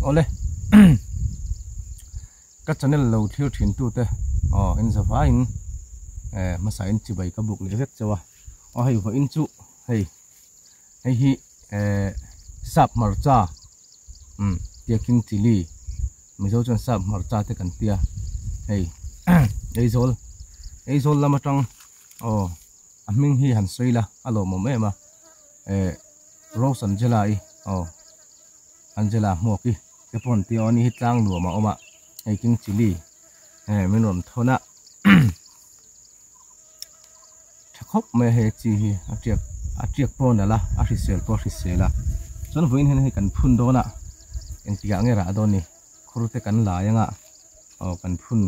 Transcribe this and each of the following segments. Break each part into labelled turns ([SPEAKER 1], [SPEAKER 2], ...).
[SPEAKER 1] Awle ka channel lo thlir thin tu te aw in zavaiin eh hmasa in chibai ka buk leh vek chauh a aw hei vawiin chu hei hei hi eh sap hmarcha umm tiakin chilli mizo chuan sap hmarcha te kan tia hei Aizawl Aizawl lam atang aw a hming hi han sawi la a lawmawm em a eh Rose Angela i aw Angela hmuak i te pawh an tia aw ani hi tlang nuam a awm a hei king chilli eh min rawn thawn a tha khawp mai a hei chi hi a tiak a tiak pawh a nalh a a hrisel pawh a hrisel a chuan vawiin hian hei kan phun dawn a engtikah nge rah dawn ni khur te kan lai anga aw kan phun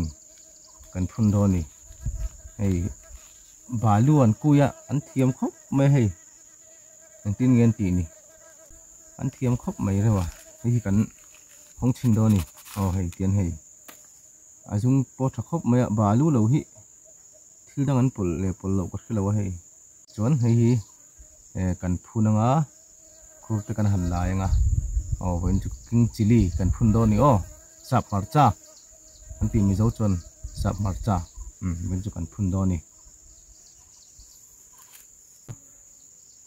[SPEAKER 1] kan phun dawn ni hei balu an kui a an thiam khawp mai a hei. Engtin nge an tih ni? An thiam khawp mai reuh a, hei hi kan hawng chhin dawn a ni. Aw hei tian hei a zung pawh tha khawp mai a, balu lo hi thil dang an pawlh leh pawlh loh ka hre lo a hei. Chuan hei hi eh kan phun anga khur te kan han lai anga aw vawiin chu king chilli kan phun dawn a ni aw sap hmarcha an tih mizo chuan sap hmarcha umm vawiin chu kan phun dawn a ni.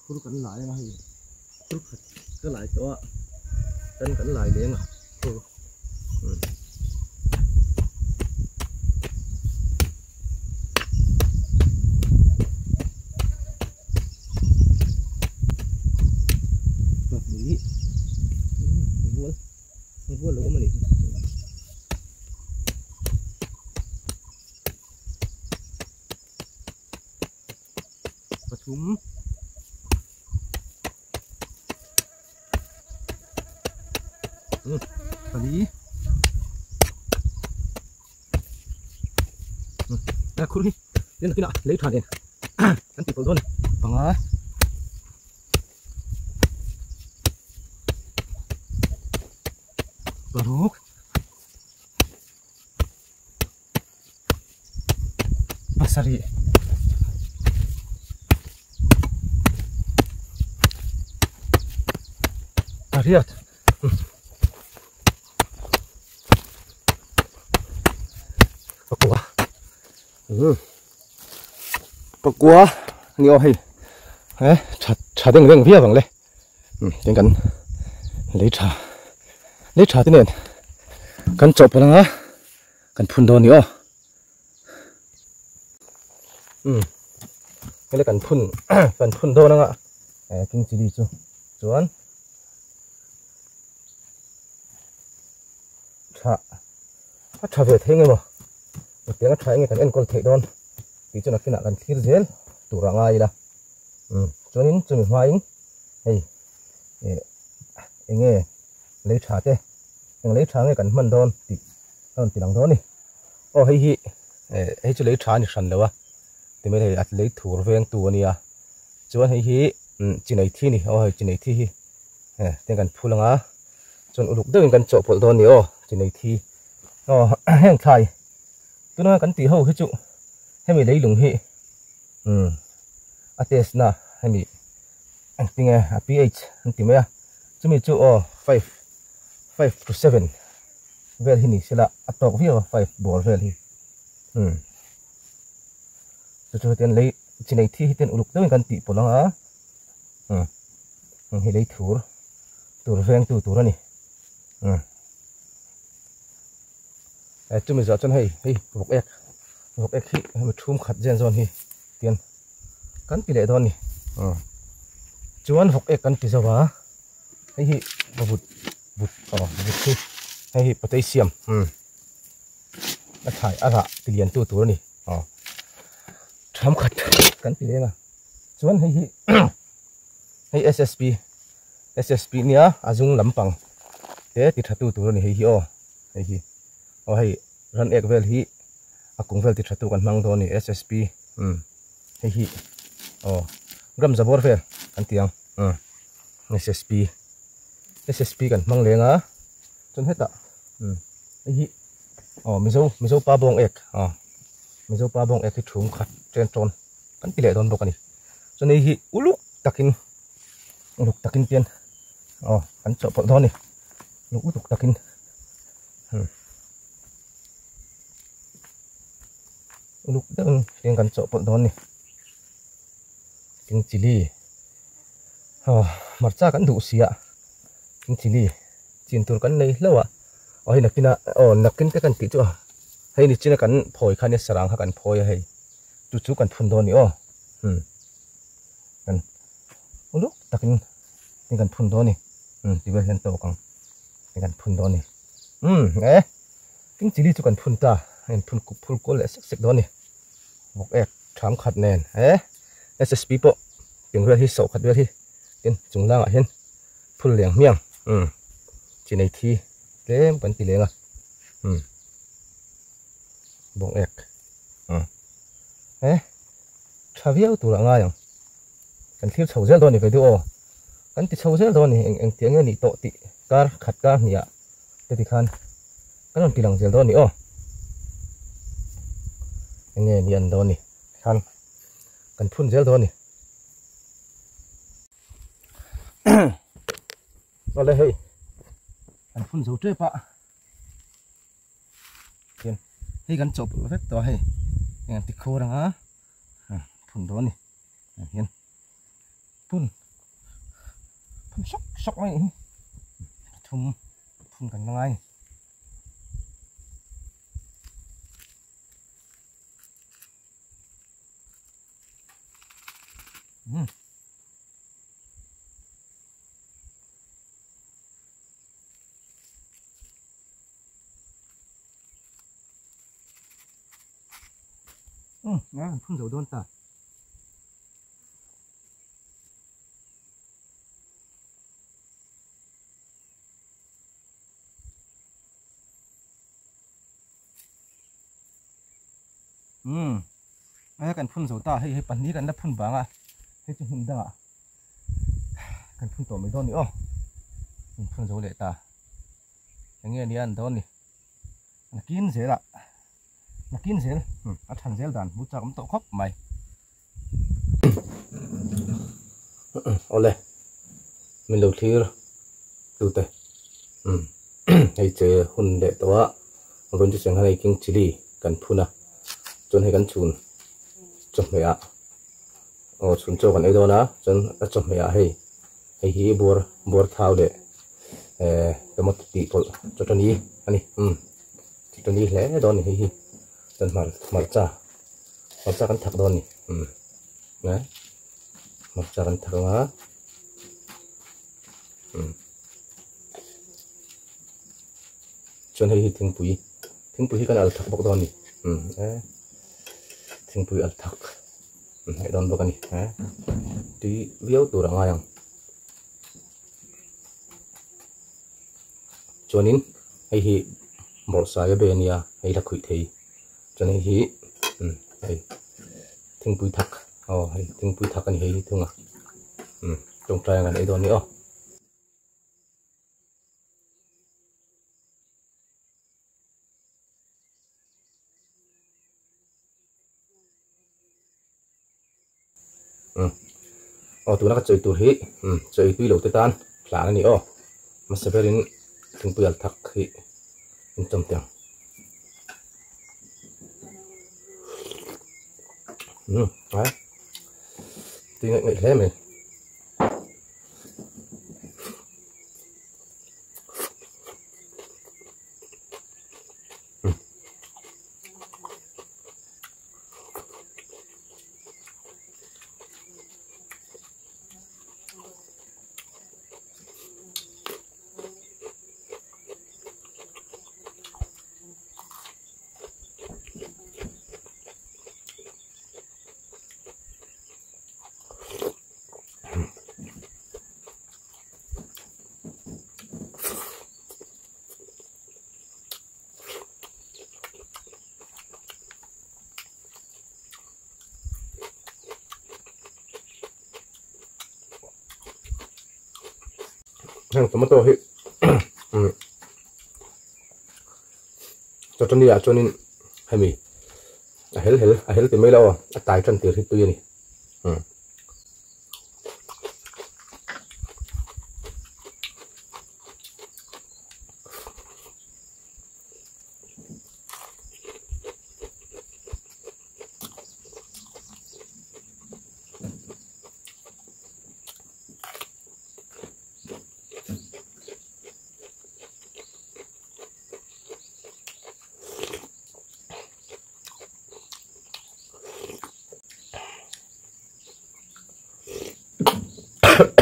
[SPEAKER 1] Khur kan lai anga hei khur khat ka lai tawh a tan kan lai leng a khur umm pahnih vual vual lo awm a nih hi. Pathum pali a khur hi len nakinah lei tha nen kan tih pawlh dawn a ni panga paruk. Pasarih pariat pakua pakua ni aw hei he tha tha deng deng viau ang le tin kan lei tha lei tha te nen kan chawhpawlh anga kan phun dawn a ni aw umm hela kan phun kan phun dawn anga eh king chilli chu chuan tha a tha ve thei nge maw hetiang a tha enge kan enkawl theih dawn tih chu nakinah kan thlir zel tur a ngai ila umm chuanin chumi hmain hei eh enge lei tha te eng lei tha nge kan hman dawn tih a rawn ti lang dawn a ni. Aw hei hi eh hei chu lei tha a ni hran lo a ti mai hei a lei thur veng tu a nia chuan hei hi umm chi nei thi a ni aw hei chi nei thi hi eh tiang kan phul ang a chuan uluk deuhin kan chawhpawlh dawn a ni aw chi nei thi aw heng thlai tuna kan tih ho hi chu hemi leilung hi umm a test na hemi engtinge a ph an ti mai a chumi chu aw five five to seven. Vel hi ni sela a tawk viau a five ball vel hi umm chu chu hetiang lei chi nei thi hi ten uluk deuhin kan tih pawlh ang a umm heng hi lei thur tur veng tu tur a ni umm eh chumi zawh chuan hei hei vawk ek vawk ek hi hemi thum khat zen zawn hi tian kan ti leh dawn a ni umm chuan vawk ek kan ti zo a hei hi vut Vut aw vut hi hei hi potassium umm a thlai a rah ti lian tu tur a ni aw tham khat kan ti leng a chuan hei hi hei ssp ssp nia a zung lampang te ti tha tu tur a ni hei hi aw hei hi aw hei ran ek vel hi a kung vel ti tha tu kan hmang dawn a ni ssp umm hei hi aw gram zabawr vel kan ti ang umm ssp. Ssp kan hmang leng a chuan hetah umm hei hi aw mizo mizo pa bawng ek aw mizo pa bawng ek hi thum khat chen tawn kan ti leh dawn bawk a ni chuan hei hi uluk takin uluk takin pian aw kan chawhpawlh dawn a ni. Luk lutuk takin uluk deuhin hriang kan chawhpawlh dawn a ni. King chilli aw hmarcha kan duh sia king chilli chin tur kan nei hlauh a aw hei nakin a aw nakin te kan tih chu a hei ni china kan phawi kha nia sarang kha kan phawi a hei chu chu kan phun dawn a ni aw umm kan uluk takin kan phun dawn a ni. Umm ti vel hian tawk ang hei kan phun dawn a ni umm e king chilli chu kan phun ta a in phun kup phul kual leh sek sek dawn a ni vawk ek tham khat nen e ssp pawh ping vel hi sawh khat vel hi tin chung langah hian phul leng hmiang umm chi nei thi tlem kan ti leng a umm bawng ek umm e tha viau tur a ngai ang kan thlir chho zel dawn a ni ve duh aw. Kan ti chho zel dawn a ni, eng eng tih nge nih tawh tih kar khat kar hniah te ti khan kan rawn ti lang zel dawn a ni aw. Eng nge ni an dawn a ni khan kan phun zel dawn a ni. Awle hei kan phun zo tep a hian hei kan chawhpawlh vek tawh a hei eng an ti khur ang a phun dawn a ni hian. Phun phun sawk sawk mai hi pathum phun kan la ngai a ni. Um. Um, nga kan phun zo dawn ta. Umm a kan phun zo ta hei hei pahnih kan la phun vang a hei chu hmun dangah kan phun tawh mai dawn ni aw kan phun zo leh ta eng nge nia an dawn ni nakin zelah nakin zel a than zel dan hmu chak awm tawh khawp mai. Awle min lo thlir tute umm hei che hun leh tawh a vawiin chu sangha nei king chilli kan phun a chuan hei kan chhun chawhmeh ah aw chhun chaw kan ei dawn a chuan a chawhmeh ah hei hei hi buar buar thau leh eh tomato tih pawlh chutani a ni umm chutani hle dawn a ni hei hi chuan hmar hmarcha. Hmarcha kan thak dawn a ni umm nge hmarcha kan thak anga umm chuan hei hi thingpui thingpui hi kan al thak bawk dawn a ni umm e thingpui al thak umm heh dawn bawk a ni e tui viau tur a ngai ang chuanin hei hi bawrhsai a be ania hei la khuih thei. Chuan hei hi umm hei thingpui thak aw hei thingpui thak a ni hei hi thung a umm tawngtai ang kan ei dawn a ni aw. Umm aw tuna ka chawi tur hi umm chawi tui lo te tan hlan a ni aw hmasa berin thingpui al thak hi in chawm teh ang umm a tui ngaih ngaih hle mai. Heng tomato hi umm chutani ah chuanin hemi a hel hel a hel ti mai lo aw a tai tan tir hi tui a ni umm.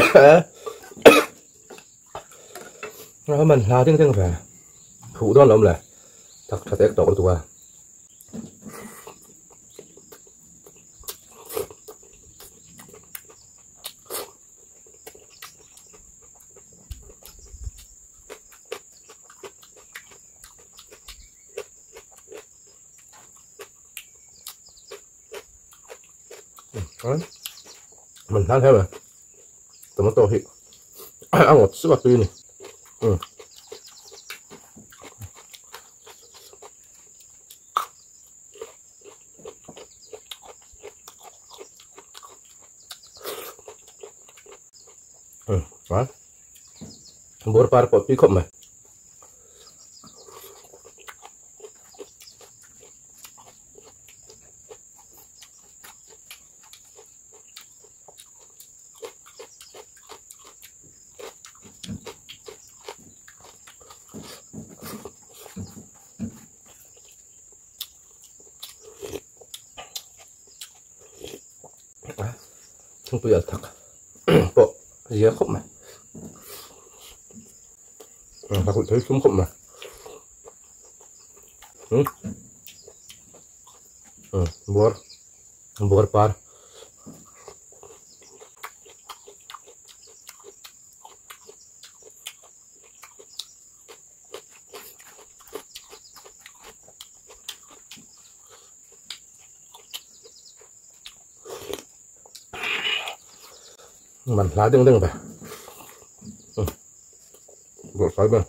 [SPEAKER 1] A man hla ding ding ve thuh dawn lo le thak tha tek tawk lutuk a. Man hlan hle mai tomato hi a ngawt sup a tui a ni umm. Bur par pawh tui khawp mai. Thingpui al thak pawh zia khawp mai a kulh thei thlum khawp mai buar buar par Man hla ding ding ve bawrh fai ber.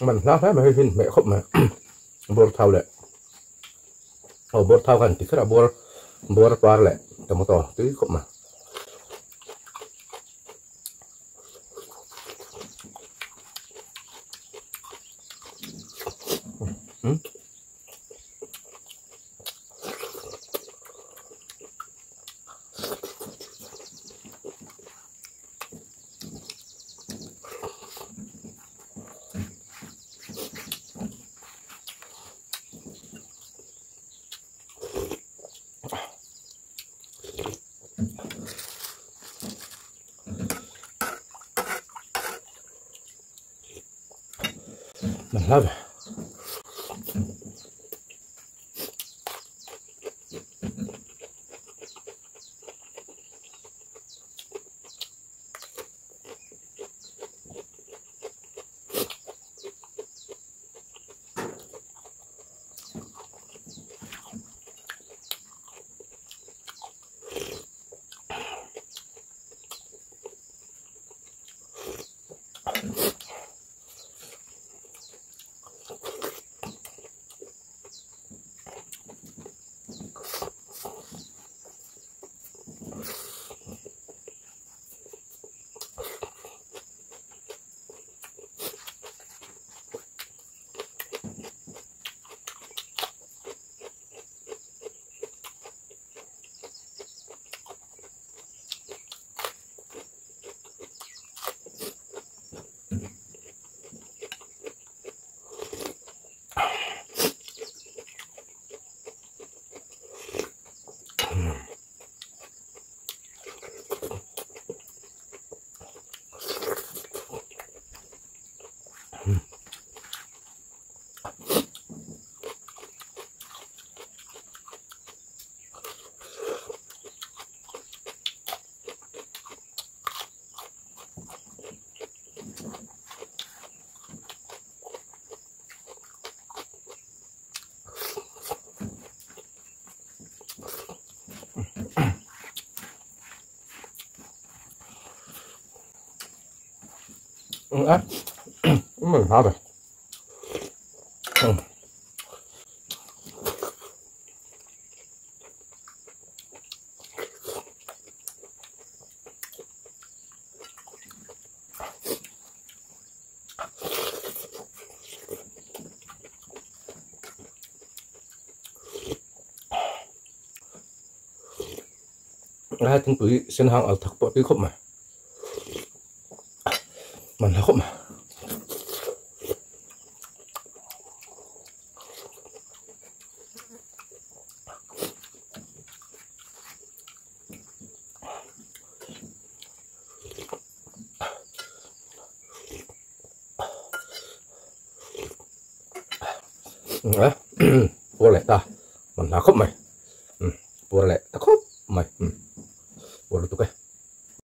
[SPEAKER 1] Man hla hle mai hei hi hmeh khawp mai bawr thau leh aw bawr thau khan ti kher a bawr bawr par leh tomato tui khawp mai. Man hla ve. A man hla ve. A thingpui sen hang al thak pawh tui khawp mai man hla khawp mai. A puar leh ta man hla khawp mai puar leh ta khawp mai puar lutuk e.